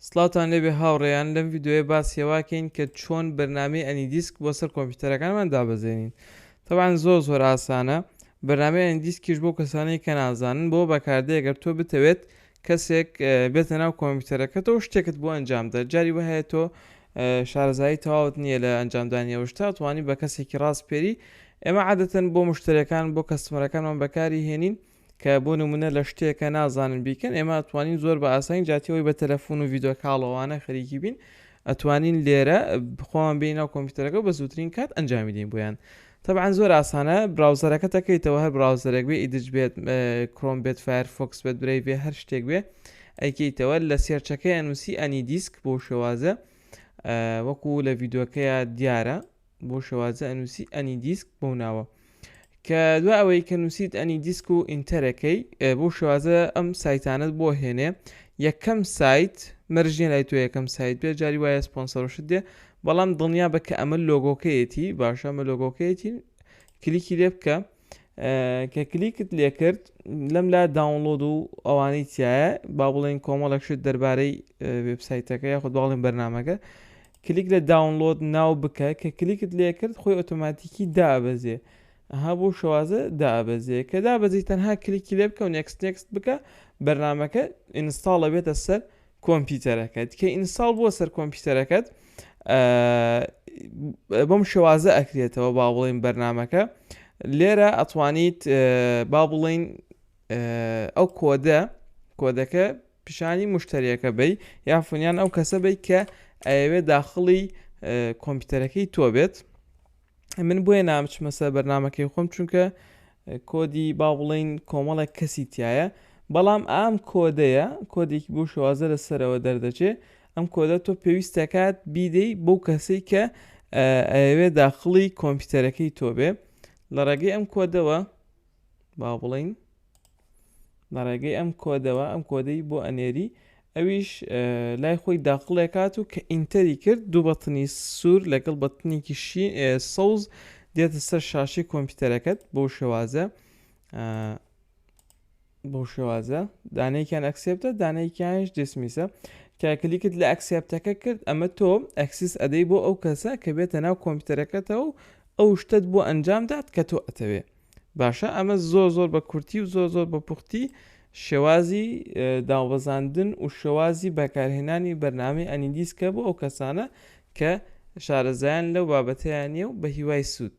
سڵاوتان لێبێ هاوڕێیان لەم ڤیدیۆیە باسی ئەوەکەین کە چۆن بەرنامەی AnyDesk بۆ سەر کۆمپیوتەرەکانمان دابەزێنین تەبعەن زۆر زۆر ئاسانە بەرنامەی AnyDesk یش بۆ کەسانەی کە نازانن بۆ بەکاردێ گەر تۆ بتەوێت کەسێک بێتە ناو کۆمپیوتەرەکەتەوە شتێکت بۆ ئەنجام دە جاری وهەیە تۆ شارەزایی تەواوت نییە لە ئەنجامدانی ئەو شتە توانی بە کەسێکی ڕاست پێری ئێمە عادەتەن بۆ مشتەرەکان بۆ customer ەکانمان بەکاری هێنین کە بۆ نمونە لە شتێکە نازانن بیکەن ئێمە ئەتوانین زۆر بە ئاسانی جاتی ئەوەی بە تەلەفۆن و video call ەوانە خەریکی بین ئەتوانین لێرە خۆمان بێین ناو کۆمپیوتەرەکە بە زووترین کات ئەنجامی دەین بۆیان تەبعەن زۆر ئاسانە browser ەکە تەکەیتەوە هەر browser ێک بێ Edge بێت کرۆم بێت Firefox بێت Brave بێ هەر شتێک بێ ئەیکەیتەوە لە search ەکەی ئەنووسی AnyDesk بۆ شێوازە وەکو لە ڤیدیۆکەیە دیارە بۆ شێوازە ئەنووسی AnyDesk بەو ناوە کە دوا ئەوەی کە نووسیت AnyDesk و enter ەکەی بۆ شێوازە ئەم سایتانت بۆ هێنێ یەکەم سایت مەرجنیە لای تۆ یەکەم سایت بێ جاری وایە سپۆنسەرشت دێ بەڵام دڵنیا بە کە ئەمە لۆگۆکەیەتی باشە ئەمە لۆگۆکەیەتی کلیکی لێ بکە کە کلیکت لێکرد لەم لا download و ئەوانەی تایە با بڵێن کۆمەڵێک شت دەربارەی وێبسایتەکە یاخود باڵێن بەرنمەکە کلیک لە download now بکە کە کلیکت لێکرد خۆی ئۆتۆماتیکی دابەزێ ئەها بۆ شێوازە دابەزێ کە دابەزی تەنها کلیکی لێ بکە و next next بکە بەرنمەکە install ە بێتە سەر کۆمپیوتەرەکەت کە install بووە سەر کۆمپیوتەرەکەت بەم شێوازە ئەکرێتەوە با بڵێین بەرنمەکە لێرە ئەتوانیت با بڵین ئەو کۆدە کۆدەکە پیشانی مشتریەکە بی یافنیان ئەو کەسە بی کە ئەیەوێ داخڵی کۆمپیوتەرەکەی تۆ بێت من بۆیە نامچمە سەر بەرنمەکەی خۆم چونکە کۆدی با بڵین کۆمەڵێک کەسی تایە بەڵام ئام کۆدەیە کۆدێکی بۆ شێوازە لە سەرەوە دەردەچێ ئەم کۆدە تۆ پێویستەکات بیدەی بەو کەسەی کە ئەیەوێ داخڵی کۆمپیوتەرەکەی تۆ بێ لە ڕێگەی ئەم کۆدەوە با بڵین لە ڕێگەی ئەم کۆدەوە ئەم کۆدەی بۆ ئەنێری ئەویش لای خۆی داخڵێکات و کە enter ی کرد دوو button ی سوور لەگەڵ button ێکی سەوز دێتە سەر شاشەی کۆمپیوتەرەکەت بۆ شێوازە بەو شێوازە دانەیەکیان accept ە دانەیەکیانش dismiss ە کە کلیکت لە accept ەکە کرد ئەمە تۆ access ئەدەی بۆ ئەو کەسە کە بێتە ناو کۆمپیوتەرەکەتەوە و ئەو شتت بۆ ئەنجام دات کە تۆ ئەتەوێ باشە ئەمە زۆر زۆر بە کورتی و زۆر زۆر بە پوختی شێوازی داوەبەزاندن و شێوازی بەکارهێنانی بەرنامەی AnyDesk ە بۆ ئەو کەسانە کە شارەزایان لەو بابەتەیان نیە و بە هیوای سوود.